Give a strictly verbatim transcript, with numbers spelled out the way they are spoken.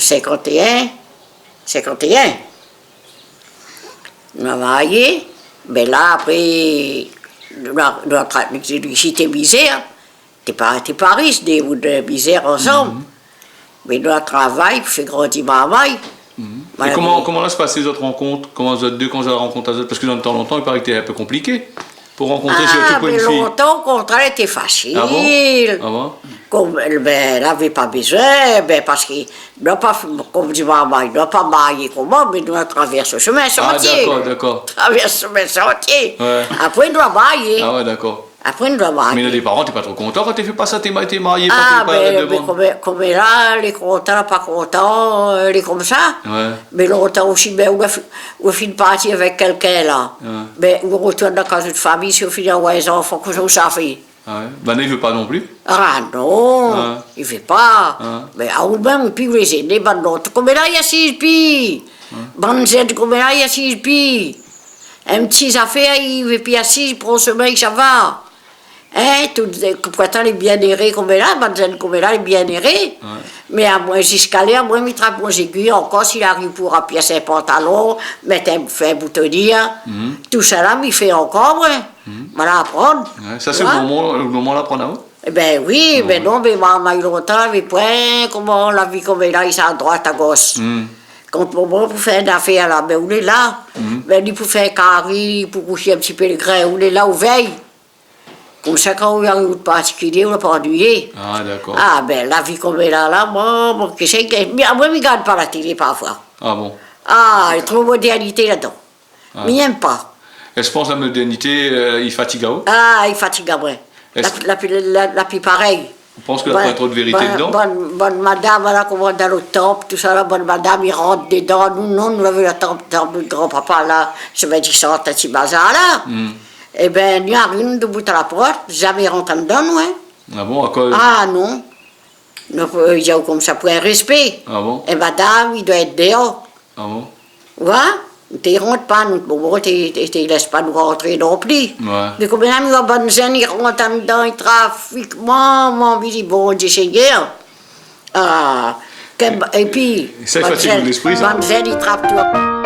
Sinkant-é-in, sinkant-é-in. Nou la marié, bin la, apré, nou la, nou la tra-, nou té mizèr, té pa, té pa rish, dé, ou dé mizèr ansanm. Mhm. Mé nou la travay pou fé grandi marmay. Mhm. Voilà. É koman, koman la pasé zot rankont ? Koman zot dé, koman zot la rankont azot ? Parske dan le tan lontan, i paré ke té in pé konpliké pou rankontré, sirtou pou in fiy. Ah, mé lontan, o kontrèr, lété fasil. Ah bon ? Ah bon ? Kom, bin, lavé pa bézoin, bin, parske nou la pa, kom di marmay, nou la pa marié koman, mé nou la travèrs shemin santié. Ah, dakor, dakor. Travèrs shemin santié. Ouais. Apré, nou la marié. Ah ouais, dakor. Apré, nou la marié. Mé néna dé paran té pa tro kontan kan té fé pa sa, té ma-, té marié pa, té pa la demann. Ah, bin, bin, koméla, koméla, lé kontan, pa kontan, euh, lé komsa. Ouais. Mé lontan osi, bin, ou la fi-, ou la fine parti avèk kèlkin la. Ouais. Bin, ou retourn dan kaz out famiy, si ou fine avoir in zanfan, kosa ou sa fé ? Ah ouais. Banna i vé pa non pli ? Ah non, i vé pa. Ah. Mé aou mèm, pi ou lé zéné, bann lot. Koméla i asiz pi. Bann zèn koméla i asiz pi. In ti zafèr, i vé pi asiz, pran shemin, i sava. Hein, tout, pourtan lé bien éré koméla, bann zèn koméla lé bien éré. Ouais. Mé amoin, ziska lèr, amoin, mi trap mon zégui ankor, si la ri pou rapyès in pantalon, mèt in, fé in boutonir. Mhm. Tousala, mi fé ankor, moin. Mhm. Moin la aprann. Ouais, sa sé le moman, le moman la aprann aou ? Ébin oui, bin non, mé marmay lontan, lavé poin, koman la vi koméla, i sa a droit, a gosh. Hmm. Kan moman pou fé in zafèr la, bin ou lé la. Hmm. Bin li pou fé kari, pou koush in ti pé le grin, ou lé la, ou vèy. Komsa, kan ou ariv out partikilié, ou la pa annuiyé. Ah, dakor. Ah, bin, la vi koméla la, moin, moin, kisa i gingn, mé amoin, mi gard pa la télé parfoi. Ah bon ? Ah, lé tro modèrnité ladan. Ah. Mi yèm pa. Èske ou pans la modèrnité, euh, i fatig aou ? Ah, i fatig amoin. Èske la, la, la, la pi parèy. Ou pans ke la poin tro de vérité dedan ? Bann, bann, bann madam la, koman dan le tanp, tousala, bann madam i rant dedan. Nou, non, nou lavé la tanp, tanp nout granpapa la, shemin di sant, ti bazar la. Hmm. Ébin, ni arine dobout a la port, zamé rant andan, nou, hein. Ah bon, akoz ? Ah non. Nou, euh, i di aou komsa pou in rèspé. Ah bon ? In madam, i doi èt déor. Ah bon ? Oué, té i rant pa, nou, bon, té, té, té i lès pa nou rantré non pli. Oué. Mé koméla mi oi bann zèn i rant andan, i trafik, mon, mon, mi di, Bondié Ségnèr. Ah, ke, épi, sa i fatig léspri, sa. Bann zèn i trap tout.